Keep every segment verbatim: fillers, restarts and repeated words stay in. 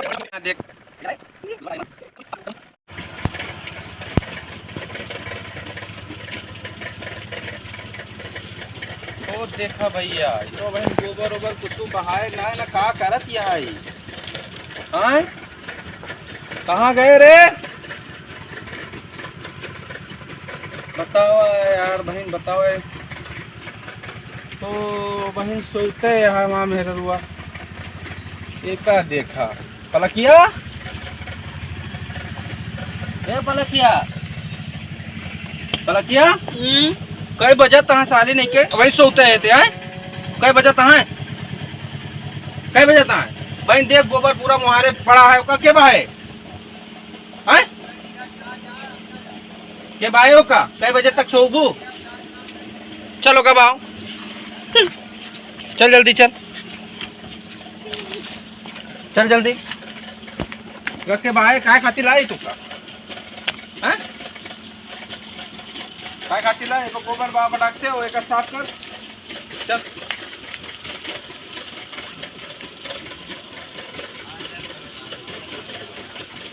देख। ओ देखा भइया, ई तो बहिन गोबर ओबर कुछ बहाए ना, ना का करत यह है? हाँ? कहाँ गए रे? बतावा यार बहिन, बतावा। तो बहिन सोते यहाँ वहाँ मेहररुआ। एका देखा। पलकिया? ए पलकिया? पलकिया? हम्म? कई बजे तहाँ साली नहीं के? वही सोते हैं ते, हैं? कई बजे तहाँ है? कई बजे तहाँ है? बहिन देख गोबर पूरा मुहारे पड़ा है, ओका के बहाए? हैं? के बहाए ओका? कई बजे तक सोबू? चलो कब आओ? चल। चल जल्दी चल। चल जल्दी। रख के बहाए, काय खातिर लाई तू का? हैं? काय खातिर लाई? एगो गोबर बा बटाक से, वो एक साफ कर। चल।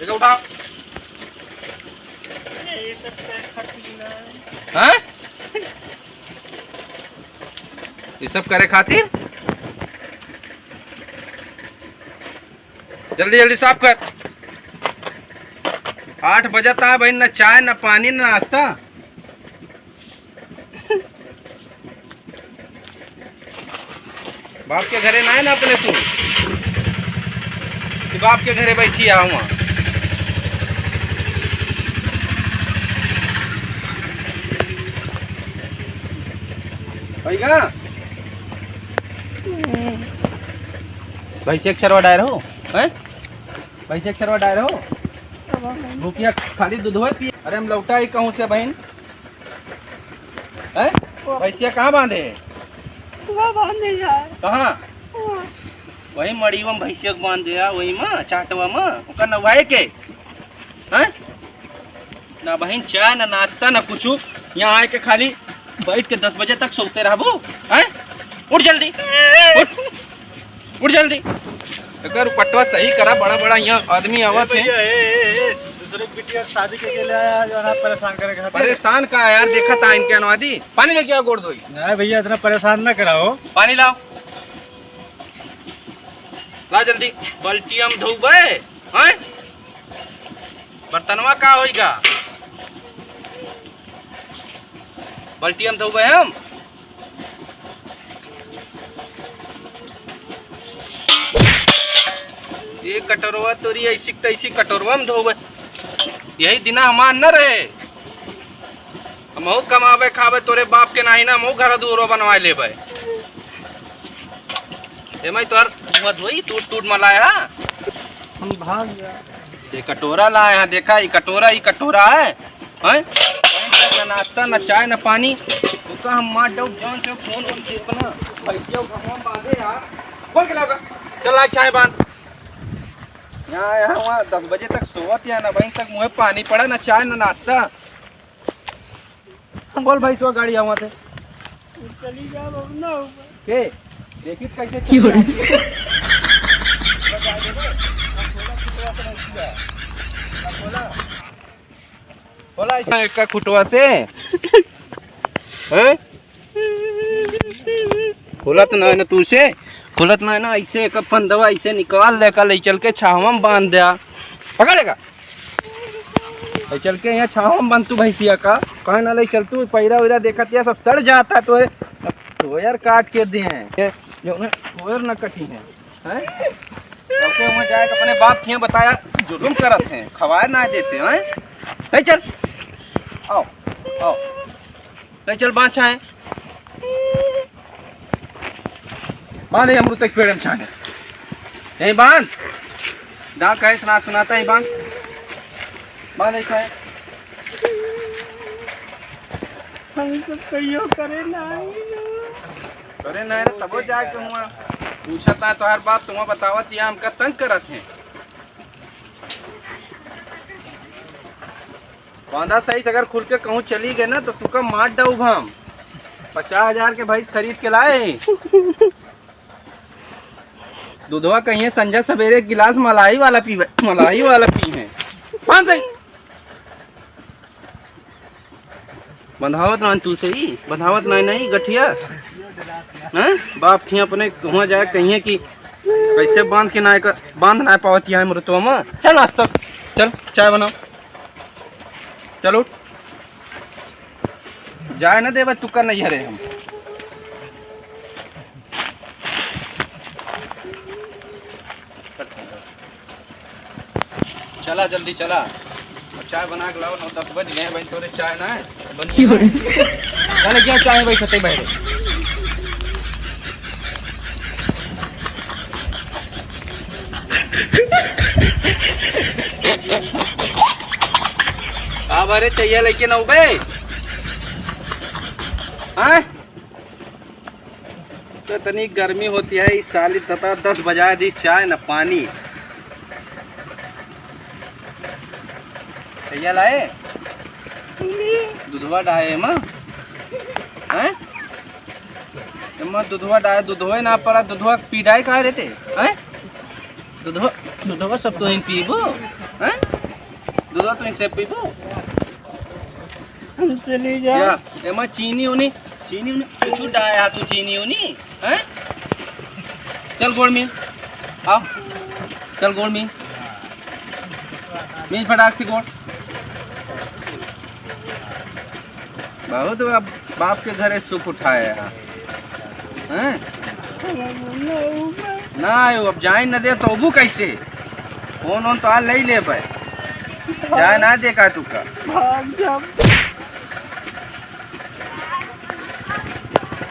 एगो उठा। ये सब क्या खातिर लाई? हैं? ये सब करे खातिर? जल्दी जल्दी साफ कर। आठ बजत है भाई, ना चाय, ना पानी, ना नाश्ता। बाप के घरे ना है ना अपने तू, कि बाप के घरे बैठी है हुआ। भैया, भैंसिया के चरवा डायर हो, हैं? भैंसिया के चरवा डायर हो? अब हम भूखिया खाली दूधवा पिए। अरे हम लौटा ही कहूँ से बहिन, हैं? वो भैंसिया कहाँ बांधे है? वो बांधे जाए। कहाँ? वो। वही मड़ीवा में भैंसिया के बांध दिया, वही में, चाटवा में, ओकर नवाए के। हैं? ना बहिन चाय, ना नाश्ता, ना कुछ। यहाँ आए के खाली बैठ के दस बजे तक सोते रहबू, हैं? उठ जल्दी, उठ, उठ जल्दी। एकर उपटवा सही करा, बड़ा बड़ा यहाँ आदमी आवत है। भैया, ए, ए, ए, दूसरे की बिटिया शादी के लिए आया, जो है ना, परेशान करे खातिर। परेशान का यार, देखा था इनके अनुवादी। पानी लेके आओ, गोड़ धोई। नहीं भैया, इतना परेशान ना कराओ। पानी लाओ, ला जल्दी, बाल्टी हम धोबे, हैं? बर्तनवा का होइगा? बाल्टी हम धोबे हम। ये कटोरवा तोरी ऐसी तैसी कटोरवा में धोबे। यही दिना हमार न रहे। हमहू कमावे खावे तोरे बाप के नाही ना, हमहू घर दुआरो बनवा लेबे। ए मैं तोहर मुँह धोई, टूट टूट मलाया। हम भाग गया। ये कटोरा लाए हैं, देखा, ये कटोरा, ये कटोरा है, हैं? ना नाश्ता, ना चाय, ना पानी। उसका हम मार दो जान से फोन, फोन से अपना भैया घाम बांधे यार। खोल के लाओ, चल आ चाय बांध। यहाँ, यहाँ, वहाँ दस बजे तक सोवत या ना, वहीं तक मुँह पानी पड़ा, ना चाय, ना नाश्ता। बोल भाई, सो गाड़ी आवा थे। चली जाओ अब ना ऊपर। के? देखी कैसे क्यों रे? चली जाती है। बोला, बोला, बोला। बोला, बोला, एक का खुटवा से। हैं? खुलत ना है ना तू से, खुलत ना है ना, ऐसे एक फंदवा ऐसे निकाल ले, का ले चल के छाहवा में बांध दे। पकड़ेगा? ले चल के यहाँ छाहवा में बांध तू भैंसिया का, कहे ना ले चल तू, पैरा वैरा देखत या सब सड़ जाता तो है। अब तो यार काट के दे हैं, ये जो ना कोयर ना कटी है, हैं? सबके वहाँ जाए के अपने बाप के यहाँ बताया, जुलुम करत हैं, खवाए ना देते हैं। ले चल, आओ, आओ। ले चल बांध छाए। बांध, ये अमरूद के पेड़ में छाए। यहीं बांध। ना कहे सुना सुनाता ही बांध। बांध, यहीं छाए। हम सब कहियो करे ना। करे ना रे, तबो जाके हुआ। पूछत ना तोहार बाप, तुम बतावत या हमका तंग करत हैं। बांधा सही से, अगर खुल के कहूँ चली गए ना तो तुका मार डाउब हम। पचास हजार के भैंस खरीद के लाए। दूधवा कहिए संझा सवेरे एक गिलास मलाई वाला पीबे, मलाई वाला पी है। पान सही। बंधावत ना तू सही, बंधावत ना नहीं गठिया। हैं? बाप खिया अपने हुआ जाए कहिए कि कैसे बांध के ना कर, बांध ना पावत यहाँ मृतवा में। चल आज तक, चल चाय बनाओ, चल उठ। जाए ना देबे तुक्का नहीं हरे हम। चला जल्दी चला, और चाय बना के लाओ, नौ दस बज गए हैं भाई, तोरे चाय ना है, बनिए ना। चले क्या चाय भाई, खते बहरे। अब अरे चाहिए लेके ना उबे, हाँ? तो इतनी गर्मी होती है, इस साली तथा दस बजा दी, चाय न पानी। भैया लाए? दूधवा डाए एमा? हैं? एमा दूधवा डाए, दूधवा ना पड़ा, दूधवा पी डाए कहाँ रहते? हैं? दूधवा, दूधवा सब तो ही पीबो? हैं? दूधवा तो इनसे पीबो? हम चली जा। या, एमा चीनी उनी, चीनी उनी, कुछ डाया तू चीनी उनी, हैं? चल गोड़ में, आओ, चल गोड़ में, मिल फटाक से गोड़। बहुत बाप, बाप के घरे सुख उठाए हैं, हैं? ना आयो, अब जाए न दे तो अबू कैसे? फोन ओन तो आ ले ले भाई, जाए ना दे का तू का। भाग जा।